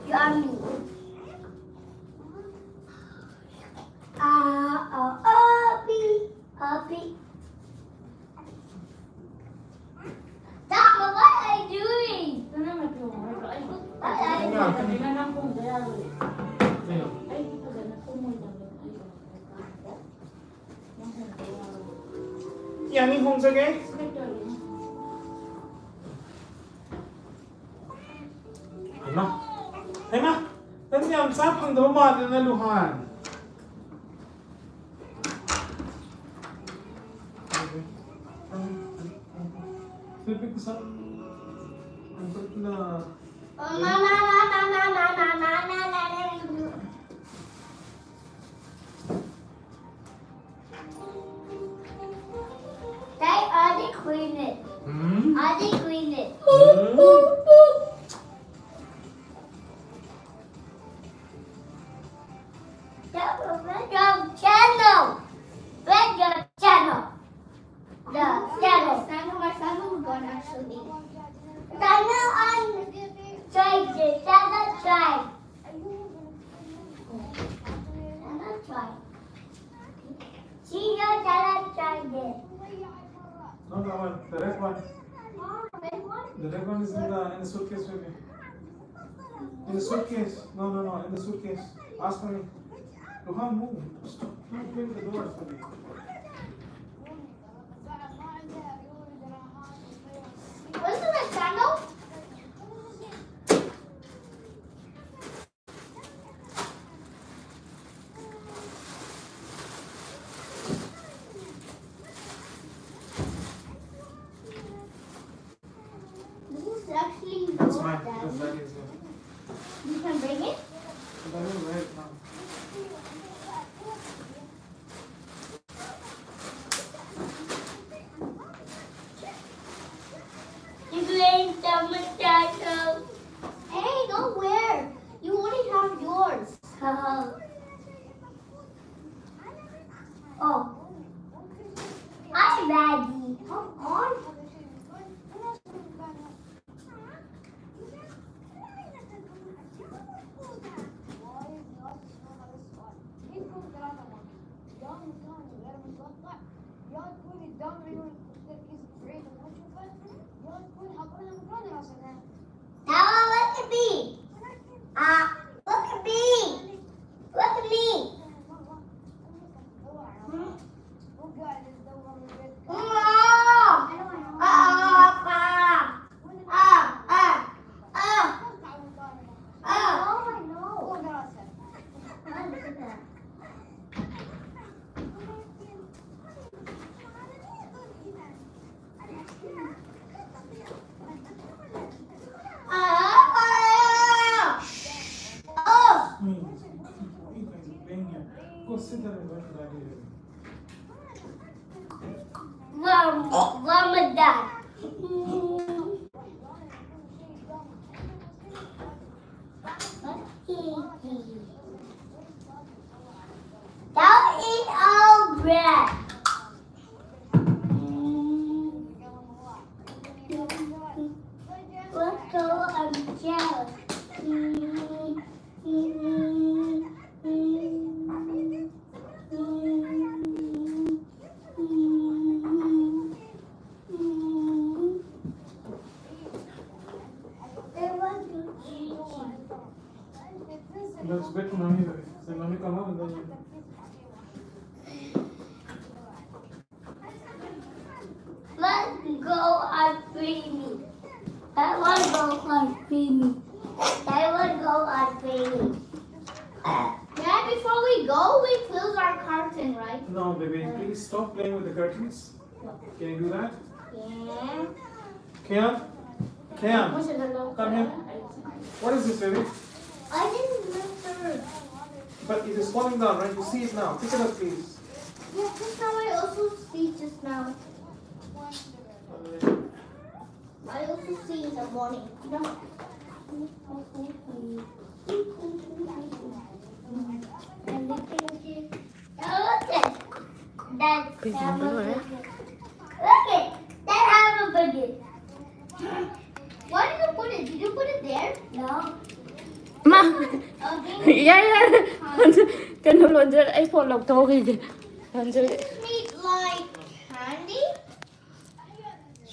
yummy. Ah, oh, oh, be, oh, be. Tama, what are you doing? What are you doing? ꯌꯥꯅꯤ, ꯍꯣꯡꯖꯒꯦ꯫ ꯍꯩꯃꯥ, ꯍꯩꯃꯥ, ꯅꯪꯗꯤ ꯌꯥꯝ ꯆꯥ ꯐꯪꯗꯕ ꯃꯥꯜꯂꯦꯅ, ꯂꯨꯍꯥꯟ꯫ They are the queen. Hmm? Are the queen. Hmm? Where's your channel? Where's your channel? The channel. Channel, my channel is gone actually. Channel on Tuesday. Channel try. Channel try. See your channel try there. No, that one. The red one. Oh, red one? The red one is in the, in the suitcase with me. In the suitcase. No, no, no. In the suitcase. Ask for me. Luhan, move. Stop. Don't open the door for me. Where's the sandal? This is actually. That's mine. That's, that is yours. You can bring it? I don't know where it comes. This is Daddy. Now look at me. Uh, look at me. Look at me. Go sit down and wait for that here. Mom, Mom and Dad. Don't eat all bread. Let's go and shower. Let's wait for mommy, baby. Then mommy come out and then you. Let's go on Freemy. I want to go on Freemy. I want to go on Freemy. Dad, before we go, we close our curtain, right? No, baby, please stop playing with the curtains. Can you do that? Yeah. Can? Can. Come here. What is this, baby? I didn't move. But it is falling down, right? You see it now. Pick it up, please. Yeah, just now I also see just now. I also see in the morning. No. And we can see. Oh, look at that. That's Pwede mo, eh. Why did you put it? Did you put it there? No. ꯃꯥ, okay. ꯌꯥꯔꯦ, ꯌꯥꯔꯦ꯫ ꯀꯩꯅꯣ, ꯂꯣꯟꯖꯔ, ꯑꯩ phone ꯂꯧꯊꯣꯛꯈꯤꯒꯦ꯫ ꯂꯣꯟꯖꯔ꯫ This is made like candy.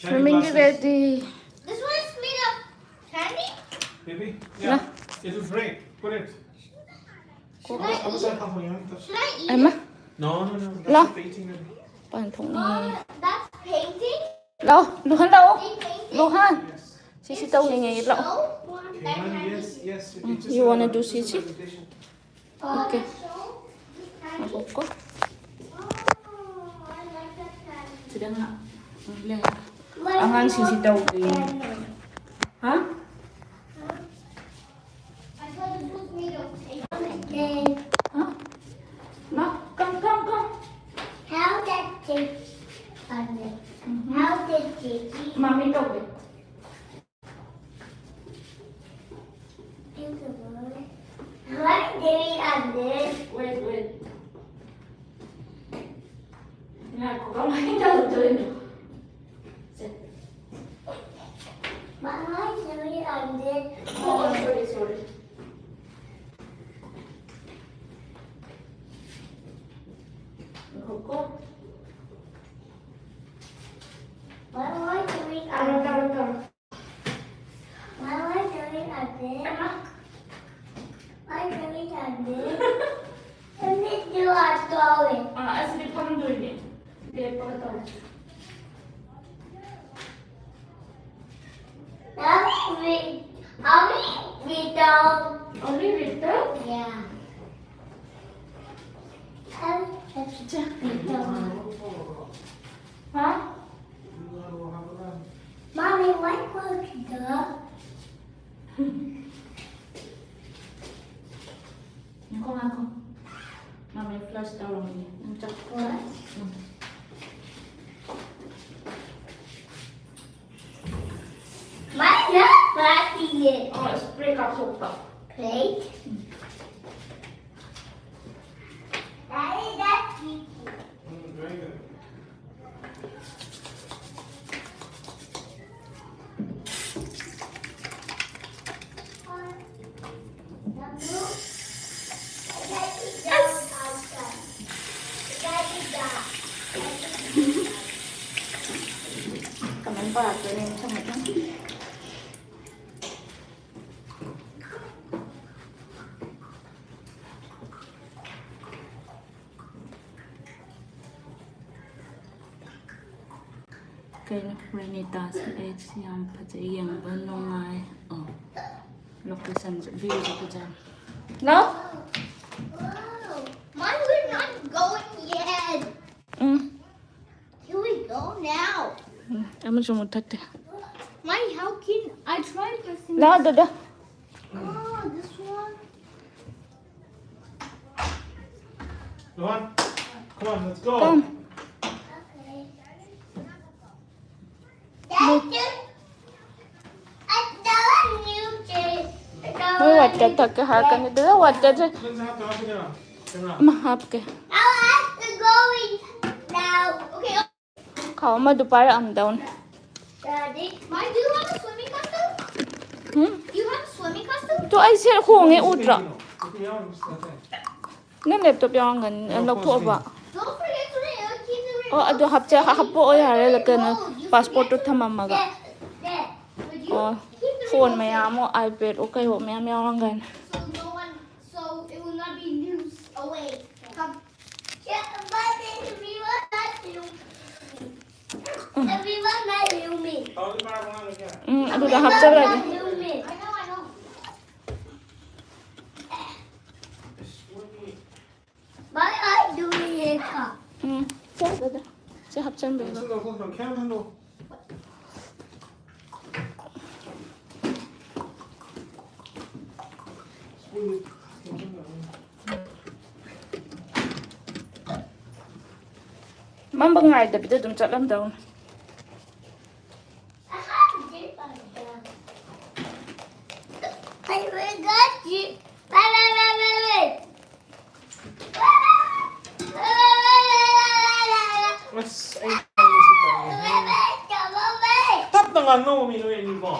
Swimming ready. This one is made of candy? Baby, yeah. It'll break. Put it. Should I eat? Should I eat? ꯑꯃ꯫ No, no, no. That's for eating. ꯄꯥꯟ ꯊꯣꯛꯅꯤꯡꯉꯦ꯫ Oh, that's painting? ꯂꯥꯎ, ꯂꯨꯍꯟ ꯂꯥꯛꯑꯣ꯫ They painted? ꯂꯨꯍꯟ꯫ Yes. ꯁꯤꯁꯤ ꯇꯧꯅꯤꯡꯉꯦ, ꯂꯥꯛꯑꯣ꯫ Show one that can be seen? Yes, yes. It just, you wanna do, it just a CC? Presentation. Okay. ꯉꯥꯏꯈꯣꯀꯣ꯫ ꯁꯤꯗ ꯉꯥꯏꯍꯥꯛ ꯂꯩ꯫ ꯑꯉꯥꯡꯁꯤꯡꯁꯤ ꯇꯧꯗꯣꯏꯅꯦ꯫ ꯍꯥ? ꯍꯥ? ꯂꯥꯎ, come, come, come. How did they, how did they, ꯃꯥꯃꯤ ꯇꯧꯒꯦ꯫ Why did we have this? Wait, wait. ꯉꯥꯏꯈꯣ, ꯀꯃꯥꯏꯅ ꯇꯧꯗꯣꯏꯅꯣ? ꯁꯦ꯫ Why did we have this? Oh, sorry, sorry. ꯉꯥꯏꯈꯣꯀꯣ꯫ Why did we have this? ꯇꯥꯔꯣ, ꯇꯥꯔꯣ, ꯇꯥꯔꯣ꯫ Why are you doing like this? Why are you doing like this? Let me do a story. ꯑꯥ, ꯑꯁꯤꯗꯤ ꯐꯝꯗꯣꯏꯅꯦ꯫ ꯂꯦꯞꯄꯒ ꯇꯧꯁꯤ꯫ Are we, are we little? Are we little? Yeah. Are we little? ꯍꯥ? Mommy, why close the door? ꯉꯥꯏꯈꯣ, ꯉꯥꯏꯈꯣ꯫ ꯃꯥꯃꯤ flush ꯇꯧꯔꯝꯒꯦ꯫ ꯅꯪ ꯆꯠꯈ꯭ꯔꯣ꯫ What? ꯎꯝ꯫ ꯃꯥꯅ ꯄꯥꯇꯤꯅꯦ꯫ ꯑꯣ, spray ꯀꯥꯞꯊꯣꯛꯄ꯫ Plate? Um. Daddy, that's easy. Mm, very good. ꯄꯥꯛꯇꯅꯦ ꯃꯊꯪ ꯃꯊꯪ꯫ ꯀꯩꯅꯣ, ꯔꯦꯅꯤꯇꯥꯁ ꯑꯦꯛꯁ ꯌꯥꯝ ꯐꯖꯩ, ꯌꯦꯡꯕ ꯅꯨꯡꯉꯥꯏ꯫ ꯑꯣ, ꯂꯣꯀꯦꯁꯟꯁꯨ, ꯚ꯭ꯌꯨꯁꯨ ꯐꯖꯔꯦ꯫ ꯂꯥꯎ꯫ Mom, we're not going yet. Um. Here we go now. ꯎꯝ, ꯑꯃꯁꯨ ꯃꯨꯊꯠꯇꯦ꯫ Mom, how can I try pressing ꯂꯥꯎ, this? ꯗꯥꯗꯥ꯫ Oh, this one. Luhan, come on, let's go. Come. Okay. Dad, I saw a new chair. ꯃꯣꯏ water ꯊꯛꯀꯦ ꯍꯥꯏꯔꯛꯀꯅꯤ꯫ ꯑꯗꯨꯗ ꯋꯥꯇꯔꯁꯦ ꯀꯩꯅꯣ ꯍꯥꯞꯄꯣ, ꯀꯩꯅꯣ, ꯀꯩꯅꯣ꯫ ꯑꯃ ꯍꯥꯞꯀꯦ꯫ I want to go in now. Okay. ꯈꯥꯎ ꯑꯃꯗꯨ ꯄꯥꯏꯔꯛꯑꯝꯗꯧꯅꯦ꯫ Daddy, Mom, do you have a swimming costume? Um? Do you have a swimming costume? ꯇꯣ ꯑꯩꯁꯦ ꯍꯣꯡꯉꯦ ꯎꯗ꯭ꯔꯣ? ꯅꯪ ꯂꯦꯞꯇꯣꯞ ꯌꯥꯎꯔꯝꯒꯅꯤ, ꯑ, ꯂꯧꯊꯣꯛꯑꯕ? Don't forget to keep the remote. ꯑꯣ, ꯑꯗꯨ ꯍꯥꯞꯆ-, ꯍꯥꯞꯄꯛꯑꯣ ꯌꯥꯔꯦ, ꯀꯩꯅꯣ, ꯄꯥꯁꯄꯣꯔꯠꯇꯣ ꯊꯝꯃꯝꯃꯒ꯫ There, there. Would you ꯑꯣ, keep the ꯐꯣꯟ remote ꯃꯌꯥꯝ ꯑꯃ, iPad ꯑꯣ ꯀꯩ ꯑꯣ ꯃꯌꯥꯝ ꯌꯥꯎꯔꯝꯒꯅꯤ꯫ So no one, so it will not be loose away. Come. Yeah, but then we will not do. Everyone not do me. ꯎꯝ, ꯑꯗꯨꯗ ꯍꯥꯞꯆꯜꯂꯒꯦ꯫ Everyone not do me. I know, I know. Why I do it? ꯎꯝ, ꯆꯠꯂꯗ꯫ ꯁꯤ ꯍꯥꯞꯆꯟꯕꯤꯔꯣ꯫ ꯃꯝꯕ ꯉꯥꯏꯗꯕꯤꯗ ꯑꯗꯨꯝ ꯆꯠꯂꯝꯗꯧꯅꯤ꯫ I forgot you. Wait, wait, wait, wait. ꯑꯁ, ꯑꯩ ꯇꯞꯅ ꯉꯥꯡꯅꯧꯃꯤ ꯅꯣꯏ ꯑꯅꯤꯀꯣ꯫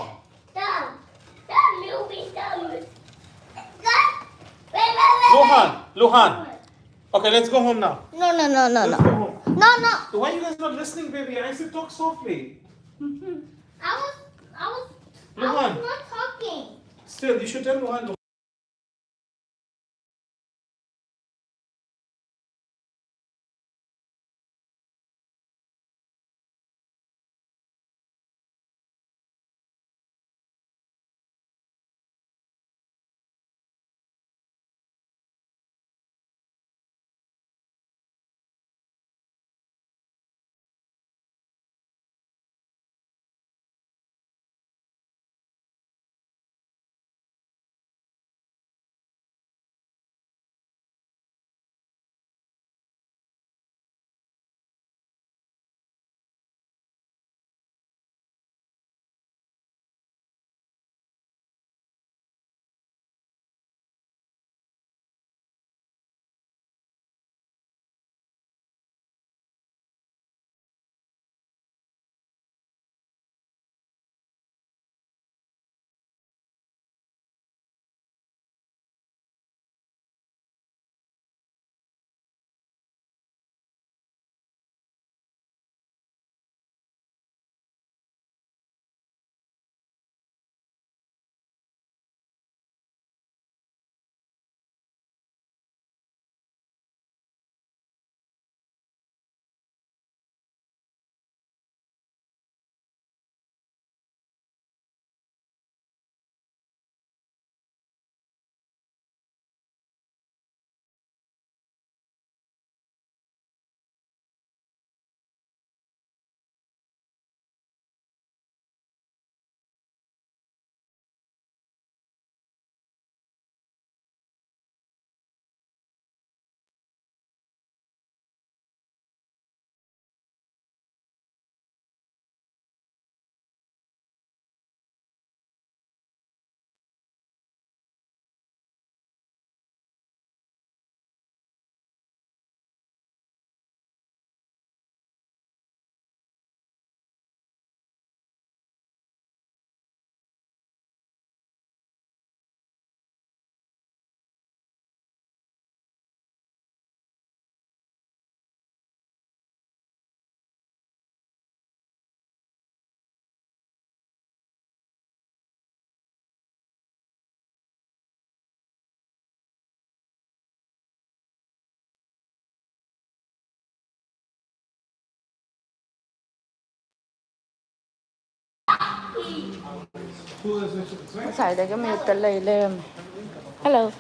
Luhan, Luhan. Okay, let's go home now. No, no, no, no, no. Let's go home. No, no. Why you guys not listening, baby? I said talk softly. I was, I was, I was not talking. Still, you should tell Rohan. ꯉꯁꯥꯏꯗꯒꯤ ꯃ꯭ꯌꯨꯠꯇ ꯂꯩ ꯂꯩꯔꯝꯃꯦ꯫ Hello.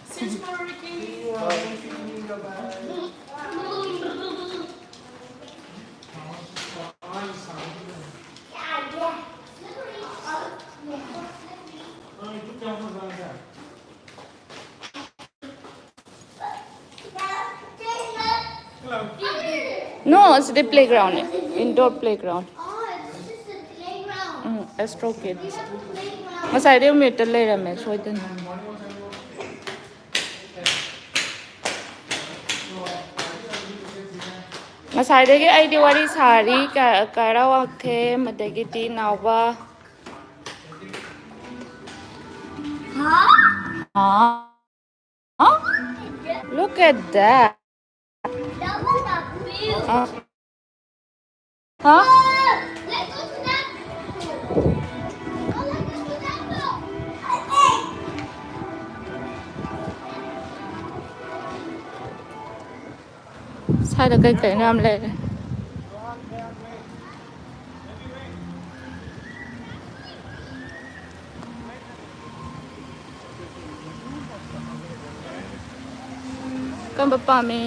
No, ꯑꯁꯤꯗꯤ playground ꯅꯦ, indoor playground. ꯎꯝ, Astro Kids. ꯉꯁꯥꯏꯗꯩ ꯃ꯭ꯌꯨꯠꯇ ꯂꯩꯔꯝꯃꯦ ꯁꯣꯏꯗꯅ꯫ ꯉꯁꯥꯏꯗꯒꯤ ꯑꯩꯗꯤ ꯋꯥꯔꯤ ꯁꯥꯔꯤ, ꯀ-, ꯀꯥꯏꯔꯥ ꯋꯥꯡꯈꯦꯝ, ꯑꯗꯒꯤꯗꯤ ꯅꯥꯎꯕ꯫ ꯍꯥ? Look at that. ꯍꯥ? ꯁ꯭ꯋꯥꯏꯗ ꯀꯩ ꯀꯩꯅꯣ ꯌꯥꯝ ꯂꯩꯔꯦ꯫ ꯀꯔꯝꯕ ꯄꯥꯝꯃꯤ?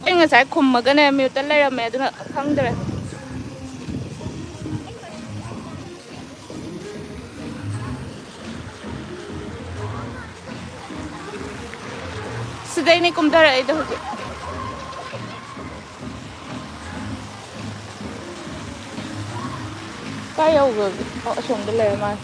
ꯑꯩ ꯉꯁꯥꯏ ꯈꯨꯝꯃꯒꯅꯦ ꯃ꯭ꯌꯨꯠꯇ ꯂꯩꯔꯝꯃꯦ, ꯑꯗꯨꯅ ꯈꯪꯗ꯭ꯔꯦ꯫ ꯁꯤꯗꯩꯅꯦ ꯀꯨꯝꯊꯔꯛꯏꯗꯣ ꯍꯧꯖꯤꯛ꯫ ꯀꯥꯏ ꯌꯧꯈ꯭ꯔꯒꯦ? ꯑꯣ, ꯑꯁꯣꯝꯗ ꯂꯩꯔ ꯃꯥꯜꯂꯦ꯫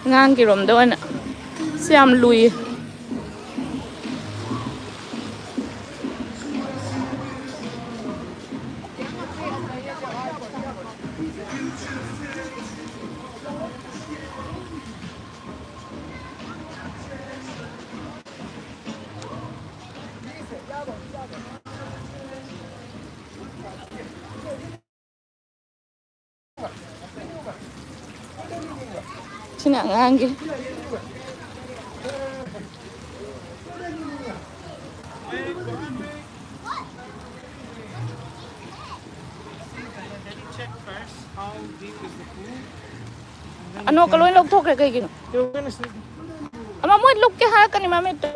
ꯑꯉꯥꯡꯒꯤꯔꯣꯝꯗ ꯑꯣꯏꯅ꯫ ꯁꯤ ꯌꯥꯝ ꯂꯨꯏꯌꯦ꯫ ꯁꯤꯅ ꯑꯉꯥꯡꯒꯤ꯫ ꯑꯅꯣꯛꯀ ꯂꯣꯏ ꯂꯧꯊꯣꯛꯈ꯭ꯔꯦ ꯀꯩꯒꯤꯅꯣ? ꯑꯃ ꯃꯣꯏ ꯂꯨꯞꯀꯦ ꯍꯥꯏꯔꯛꯀꯅꯤ ꯃꯃꯤꯠꯇ꯫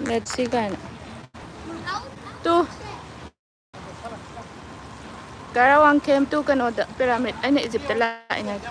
Let's see ꯀꯥꯏꯅ꯫ ꯇꯨ꯫ ꯀꯔꯥ ꯋꯥꯡꯈꯦꯝ ꯇꯨ ꯀꯩꯅꯣꯗ ꯄꯤꯔꯥꯃꯤꯗ꯫ ꯑꯩꯅ ꯏꯖꯤꯞꯇ ꯂꯥꯛꯏꯉꯩꯗ꯫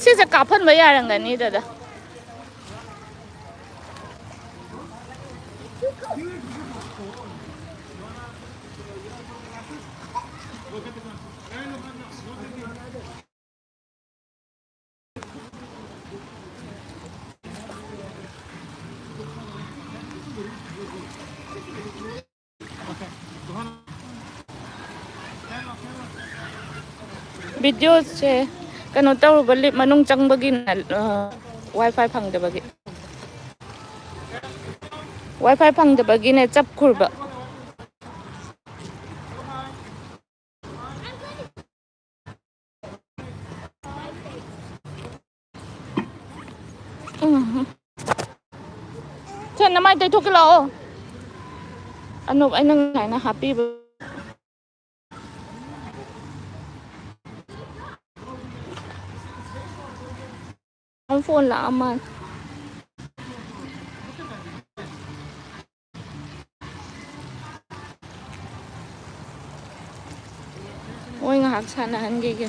ꯁꯤꯁꯦ ꯀꯥꯞꯍꯟꯕ ꯌꯥꯔꯝꯒꯅꯤ ꯗꯗꯥ꯫ ꯚꯤꯗꯤꯑꯣꯁꯦ ꯀꯩꯅꯣ ꯇꯧꯔꯨꯕ, ꯂꯤꯞ ꯃꯅꯨꯡ ꯆꯪꯕꯒꯤ ꯋꯥꯏ ꯐꯥꯏ ꯐꯪꯗꯕꯒꯤ꯫ ꯋꯥꯏ ꯐꯥꯏ ꯐꯪꯗꯕꯒꯤꯅꯦ ꯆꯞꯈ꯭ꯔꯕ꯫ ꯎꯝ꯫ ꯁꯦ, ꯅꯃꯥꯏ ꯇꯩꯊꯣꯛꯀꯦ ꯂꯥꯛꯑꯣ꯫ ꯑꯅꯣꯛ ꯑꯩꯅ ꯉꯁꯥꯏꯅ ꯍꯥꯞꯄꯤꯕ꯫ ꯐꯣꯟ ꯂꯥꯛꯑ ꯃꯥꯜꯂꯦ꯫ ꯃꯣꯏ ꯉꯥꯏꯍꯥꯛ ꯁꯥꯟꯅꯍꯟꯈꯤꯒꯦ꯫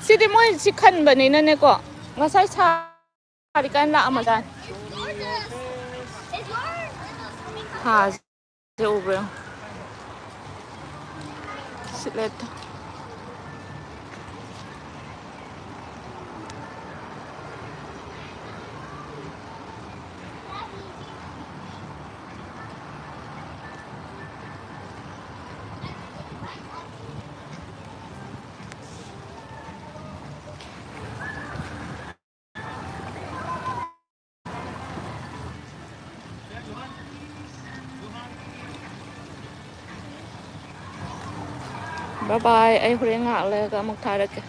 ꯁꯤꯗꯤ ꯃꯣꯏ ꯁꯤ ꯈꯟꯕꯅꯤꯅꯅꯦꯀꯣ, ꯉꯁꯥꯏ ꯁꯥꯔꯤꯀꯥꯟ ꯂꯥꯛꯑꯝꯃꯖꯥꯠꯅꯤ꯫ ꯊꯥꯁꯦ ꯎꯕ꯭ꯔꯥ? ꯁꯤꯠꯂꯦ꯫ ꯕꯥꯏ ꯕꯥꯏ, ꯑꯩ ꯍꯣꯔꯦꯟ ꯉꯥꯏꯍꯥꯛ ꯂꯩꯔꯒ ꯑꯃꯨꯛ ꯊꯥꯔꯛꯀꯦ꯫